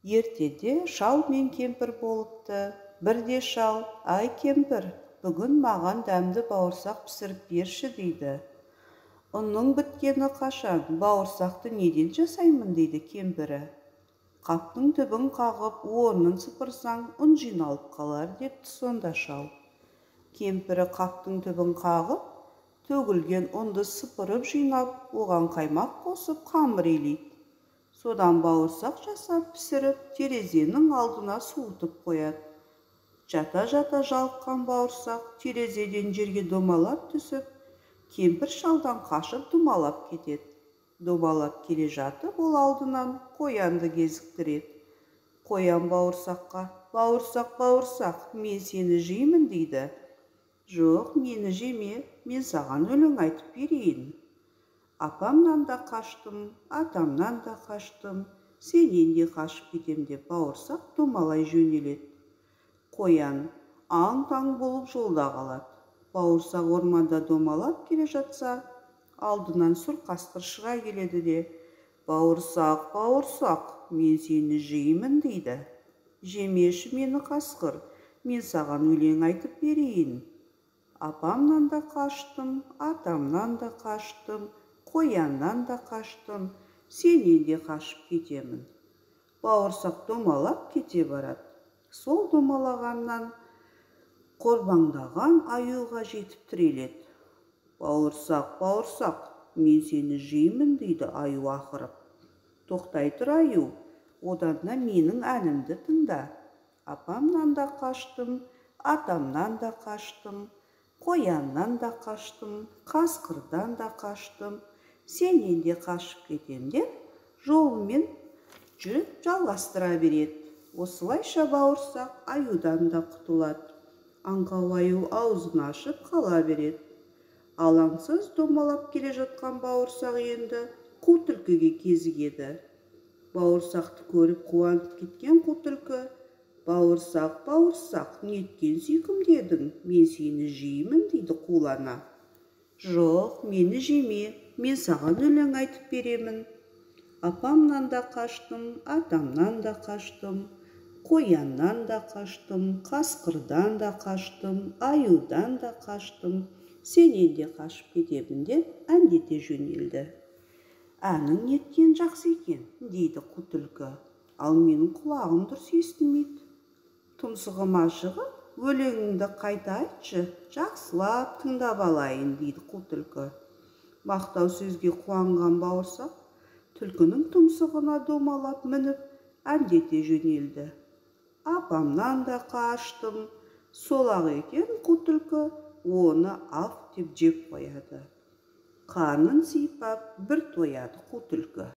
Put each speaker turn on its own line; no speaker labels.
Ертеде шал мен кемпір болыпты. Бірде шал: «Ай, кемпір, бүгін маған дәмді бауырсақ пісіріп берші», – дейді. «Ұнның біткені қашан, бауырсақты неден жасаймын?» – дейді кемпірі. «Қаптың түбін қағып, орнын сыпырсаң, ұн жиналып қалар», – депті сонда шал. Кемпірі қаптың түбін қағып, төгілген ұнды сыпырып жинап, оған қаймақ қосып, қамыр илейді. Содан бауырсақ жасап пісіріп, терезенің алдына суытып қояды. Жата-жата жалыққан бауырсақ терезеден жерге домалап түсіп, кемпір шалдан қашып домалап кетеді. Домалап келе жатып, ол алдынан қоянды кезіктіреді. Қоян бауырсаққа: «Бауырсақ, бауырсақ, мен сені жеймін», – дейді. «Жоқ, мені жеме, мен саған өлең айтып берейін. Апамнан да қаштым, атамнан да қаштым, сенен де қашып кетем», – деп бауырсақ домалай жөнеледі. Қоян аң-таң болып жолда қалады. Бауырсақ орманда домалап келе жатса, алдынан сұр қасқыр шыға келеді де: «Бауырсақ, бауырсақ, мен сені жеймін», – дейді. «Жемеші мені, қасқыр, мен саған өлең айтып берейін. Апамнан да қаштым, атамнан да қаштым, қояннан да қаштым, сенен де қашып кетемін». Бауырсақ домалап кете барады. Сол домалағаннан қорбаңдаған аюға жетіп тіреледі. «Бауырсақ, бауырсақ, мен сені жеймін», – дейді аю ақырып. «Тоқтай тұр, аю, одан да менің әнімді тыңда. Апамнан да қаштым, атамнан да қаштым, қояннан да қаштым, қасқырдан да қаштым, сенен де қашып кетем», – деп жолымен жүріп жалғастыра береді. Осылайша бауырсақ аюдан да құтылады. Аңқау аю аузын ашып қала береді. Алаңсыз домалап келе жатқан бауырсақ енді қу түлкіге кезігеді. Бауырсақты көріп қуанып кеткен қу түлкі: «Бауырсақ, бауырсақ, неткен сүйкімді едің, мен сені жеймін», – дейді қулана. «Жоқ, мені жеме, мен саған өлең айтып беремін. Апамнан да қаштым, атамнан да қаштым, қояннан да қаштым, қасқырдан да қаштым, аюдан да қаштым, сенен де қашып кетемін», – деп әндете жөнелді. «Әнің неткен жақсы екен, – дейді қу түлкі. – Ал менің құлағым дұрыс естімейді. Тұмсығыма жығып, өлеңіңді қайта айтшы, жақсылап тыңдап алайын», – дейді қу түлкі. Мақтау сөзге қуанған бауырсақ түлкінің тұмсығына домалап мініп, әндете жөнелді: «Апамнан да қаштым». Сол-ақ екен, қу түлкі оны аф деп жеп қояды. Қарнын сипап бір тояды қу түлкі.